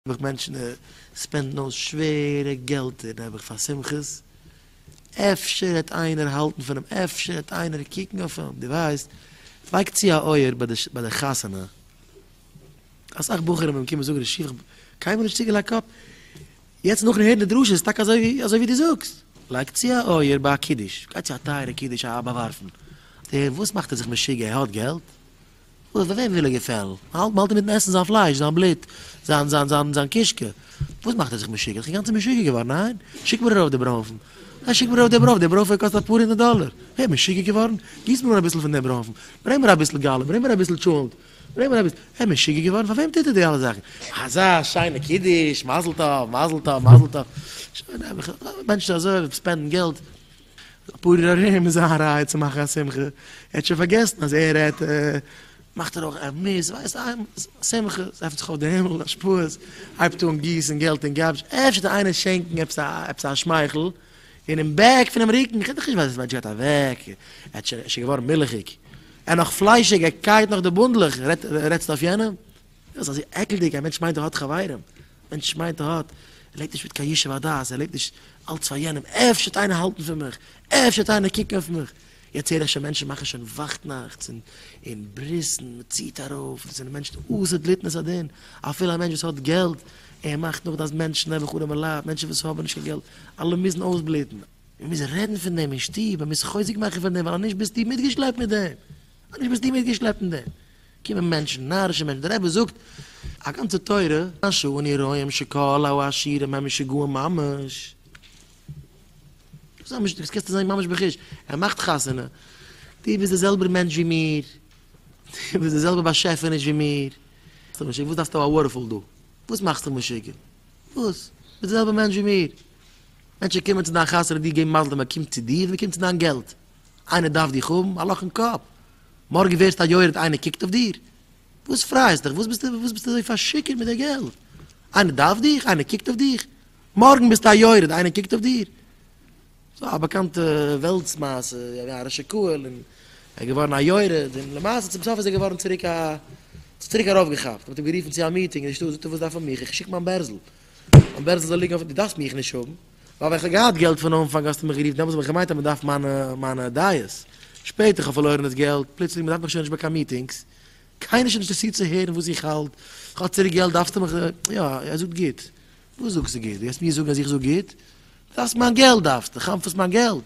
נעבעך מענטשן spend ן אויס שווערע געלטער נעבעך פאר שמחות, אפשר העט איינער האלטן פון אים, אפשר העט איינער קוקן אויף אים, דו ווייסט, לייג צו א אויער ביי די חתונה, אסאך בחורים וועלן קומען זאגן ר' שיף איך האב קיינמאל נישט צוגעלייגט קאפ, יעצט נאכן הערן די דרשה איז טאקע אזוי ווי דו זאגסט, לייג צו א אויער ביי א קידוש, גיי צו א טייערע קידוש א באווארפן, דער וואס מאכט ער זיך משוגע ער האט געלט? וואס פאר וועם וויל ער געפעלן? מ'האלט מ'האלט אינמיטן עסן זיין פלייש, זיין בלוט, זיין זיין זיין זיין קישקע. וואס מאכט ער זיך משוגע? איז אינגאנצן משוגע געווארן, ניין? שיק מיר ארויף די ברוינפן. ניין שיק מיר ארויף די ברוינפן, די ברוינפן קאסט אפאר הונדערט דאלער. ווער משוגע געווארן? גיס מיר אן אביסל פון דעם ברוינפן. ברענג מיר אביסל גאלע, ברענג מיר אביסל טשולנט. ברענג מיר אביסל. ער משוגע געווארן? פאר וועם טוט ער די אלע זאכן? אזא שיינע קידוש, מזל טוב, מזל טוב, מזל טוב. שוין נעבעך, מענטשן אזוי spend ן געלט. אפאר יאר ארום איז זיין רייע צו מאכן א שמחה, ער האט שוין פארגעסן אז ער רעדט, מאכט ער אויך, ער מוז, ווייסט, א שמחה, עס עפנט זיך אויף די הימל, השפעות, הייבט אן גיסן געלט אין garbage, אפשר וועט איינער שענקן עפעס א עפעס א שמייכל, און אין back פונעם רוקן, איך רעד דאך נישט ווייל דאס מענטש גייט אוועק, ער האט שוין, ער איז שוין געווארן מילכיג, ער איז נאך פליישיג, ער קייט נאך די בונדלעך, רעדסטו אויף יענעם? דאס איז אזוי עקלדיג, א מענטש מיינט ער האט חברים, מענטש מיינט ער האט, ער לעבט נישט מיט קיין ישוב הדעת, ער לעבט נישט אלץ פאר יענעם, אפשר וועט איינער האלטן פון מיך, אפשר וועט איינער קוקן אויף מיך, יעצט הער איך שוין מענטשן מאכן שוין וואכטנאכטס און און ברית'ן, מען ציט ארויף, דאס זענען מענטשן עתיד ליתן את הדין, אפילו א מענטש וואס האט געלט, ער מאכט נאך אז מענטשן נעבעך ארעמע לייט, מענטשן וואס האבן נישט קיין געלט, אלע מוזן אויסבלוטן. מען מוז רעדן פון דעם אין שטוב, מען מוז חוזק מאכן פון דעם, ווייל אז נישט ביסטו מיטגעשלעפט מיט דעם, אז נישט ביסטו מיטגעשלעפט אין דעם. קומען מענטשן, נארישע מענטשן, דער רבי זאגט א גאנצע תורה, שאנו רואים שכל העשירים הם משוגעים ממש, דאס קענסטו זען ממש בחוש, ער מאכט חתונה, דו ביסט דער זעלבער מענטש ווי מיר, דו ביסט דער זעלבער באשעפעניש ווי מיר, וואס דארפסטו א waterfall דא, וואס מאכסטו משוגע, וואס, ביסט דער זעלבער מענטש ווי מיר, מענטשן קומען צו דיין חתונה דיר געבן מזל טוב, מען קומט צו דיר, מען קומט צו דיין געלט, איינער דארף דיך האבן, א לאך אין קאפ. מארגן ווערסטו א יורד איינער קוקט אויף דיר? וואס פרייסט דיך? וואס ביסטו וואס ביסטו אזוי פארשיכורט מיט די געלט? איינער דארף דיך? איינער קוקט אויף דיך? מארגן ביסטו א יורד איינער קוקט אויף דיר? ס'איז א באקאנטע וועלטס מעשה, א ראש הקהל און ער איז געווארן א יורד און למעשה צום סוף איז ער געווארן צוריק א זיך צוריק ארויפגעכאפט, מ'האט אים גערופן צו א מיטינג אין די שטאט זאגט ער וואס דארף מען מיך איך שיק מיין בערזל, מיין בערזל זאל ליגן אויף דו דארפסט מיך נישט האבן. ווייל ווען איך האב געהאט געלט פון אנפאנג האסטו מיך גערופן, דעמאלטס האב איך געמיינט אז מען דארף מיינע מיינע דעות, שפעטער איך האב פארלוירן דאס געלט, פלוצלינג מען דארף מיך שוין נישט ביי קיין מיטינגס, קיינער איז שוין נישט אינטערעסירט צו הערן וואס איך האלט, איך האב צוריק געלט דארפסטו מיך, יא ער זאגט גוט, וואס זאגסטו גוט, דו גייסט מיר זאגן אז איך זאג גוט? דו דארפסט מיין געלט דארפסטו, חנפ'סט מיין געלט.